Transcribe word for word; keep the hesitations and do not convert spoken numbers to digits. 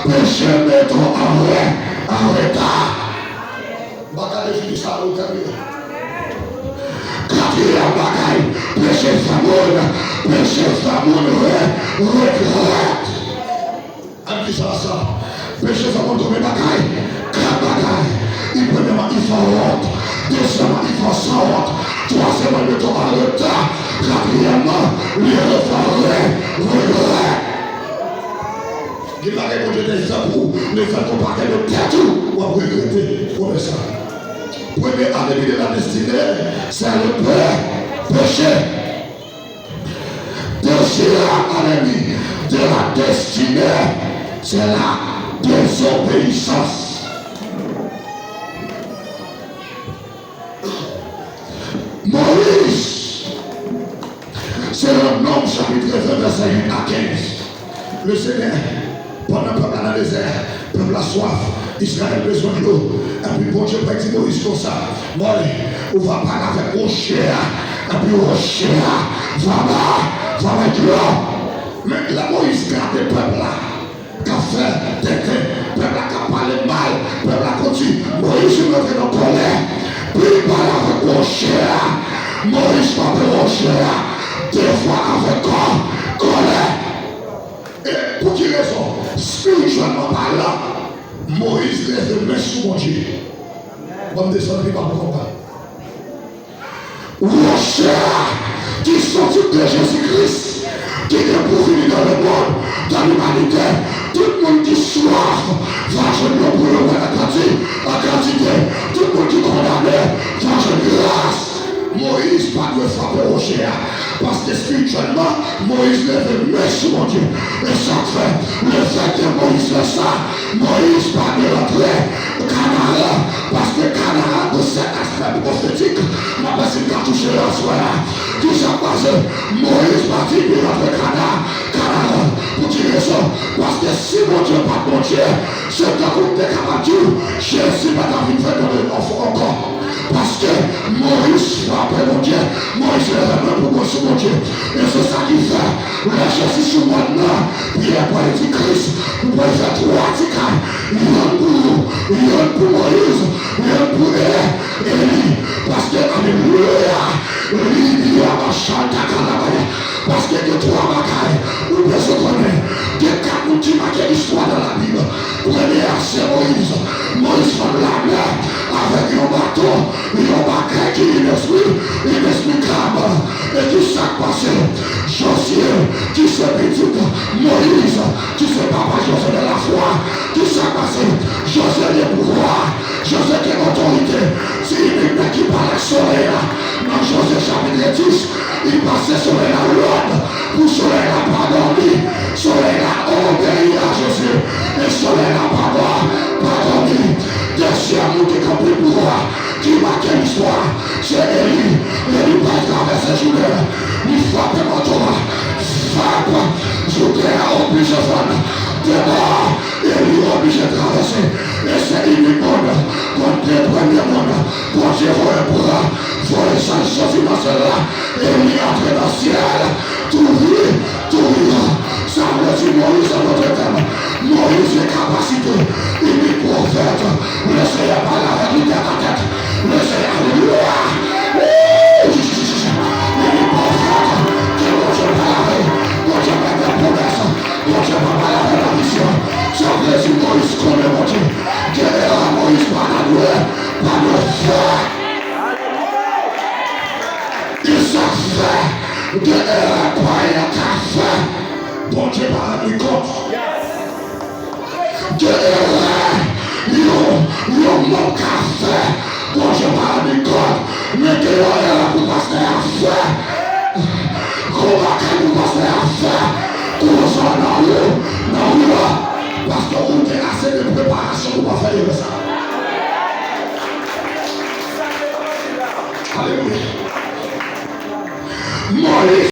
Peche mete w an re-, an reta. M pa ka defini sa, ou tande. Katriyèm bagay, peche fè moun, peche fè moun re-, regrèt. Ann di sa, sa. Peche fè moun konbyen bagay? Kat bagay. I premyèman, i fè w wont. Dezyèmman, i fè w sanwont. Twazyèmman, i mete w an reta. Katriyèmman, li refè w re-, regrèt. Gen bagay Bondye te fè pou ou, men fè w pa gen nan tèt ou, w ap regrete. Ou wè sa? Premye enemi de la destinée, c'est le pé-, péché. Dezyèm enemi de la destinée, c'est la désobéissance. Moyiz, se nan Nonm chapit ven vèsè uit a kenz. Le Senyè, pandan pèp la nan dezè, pèp la swaf, Izrayèl bezwen dlo. Epi Bondye pral di Moyiz konsa, Moyiz, ou va pale avèk woche a, epi woche a va ba, va bay dlo. Men lè Moyiz gade pèp la, k ap fè tenten, pèp la k ap pale mal, pèp la konn di, Moyiz vin rantre nan kòlè, pi pale avèk woche a. Moyiz frape woche a de fwa avèk kò-, kòlè. E pou ki rezon? Espirityèlman palan, Moyiz leve men sou Bondye. Ban m desann pi ba pou konprann. Woche a, ki se tip de Jezi Kris, ki gen pou vini nan lemonn, nan limanite. Tout moun ki swaf va jwenn dlo pou yo bwè an kanti-, an kantite. Tout moun ki kondane va jwenn gras. Moyiz pa dwe frape woche a, paske espirityèlman, Moyiz leve men sou Bondye. E sa k fè, lefètke Moyiz fè sa, Moyiz pa dwe rantre Kanaran, paske Kanaran gen sèt aspè pwofetik. M ap wè si m ka touche l aswè a. Kisa k pase? Moyiz pa t vin rantre Kana-, Kanaran. Pou ki rezon? Paske si Bondye pa t Bondye, se tankou m te kapab di w, Jezi pa t ap vin fè don de nòf ankò. Paske Moyiz frape Bondye, Moyiz leve men pou pran sou Bondye. E se sa ki fè, lè Jezi sou mòn nan, Pyè pral di Kris, ou pral fè twa ti kay, yonn pou ou, yonn pou Moyiz, yonn pou E-, Eli. Paske, alelouya, li, li a machan ta kalabaya. Paske gen twa bagay ou bezwen konnen. Gen kat moun ki make istwa nan Labib. Premye a se Moyiz. Moyiz fè lame avèk yon baton, yon bagay ki inespli-, inesplikab. E kisa k pase? Jozye, ki se pitit Moyiz, ki se papa Jozye de la foi, kisa k pase? Jozye gen pouvwa. Jozye gen otorite. Se li menm ki pale ak solèy la. Nan Jozye chapit dis, li pase solèy la lòd pou solèy la pa dòmi. Solèy la obeyi a Jezi. E solèy la pa dò-, pa dòmi. Dezyèm moun ki gen anpil pouvwa, ki make listwa, se Eli. Eli pral travèse Jouden. Li frape manto a. Frap! Jouden an oblije fann. Debò! Eli oblije travèse. E se inik moun, moun de premye moun Bondye voye pran, voye chanje Jezi nan syèl la. Eli antre nan syèl, tou vi, tou vi. Sa vle di Moyiz an lòt tèm. Moyiz gen kapasite, inik pwofèt, Lesenyè pale avèk li tèt a tèt. Lesenyè, alelouya! Wouy! Inik pwofèt ke Bondye pale avè l. Bondye pa fè pwomès. Bondye pa pale avè l nan vizyon. Sa vle di Moyiz konnen Bondye. Gen erè Moyiz pa ta dwe, pa dwe fè. E sa k fè, gen erè payen an ka fè, Bondye pa rann li kont. Gen erè yon, yon manm ka fè, Bondye pa rann li kont. Men gen yon erè pou pastè a fè. Gon bagay pou pastè a fè. Kouzan nan ou, nan ou la. Paske ou gen ase de preparasyon pou pa fè erè sa.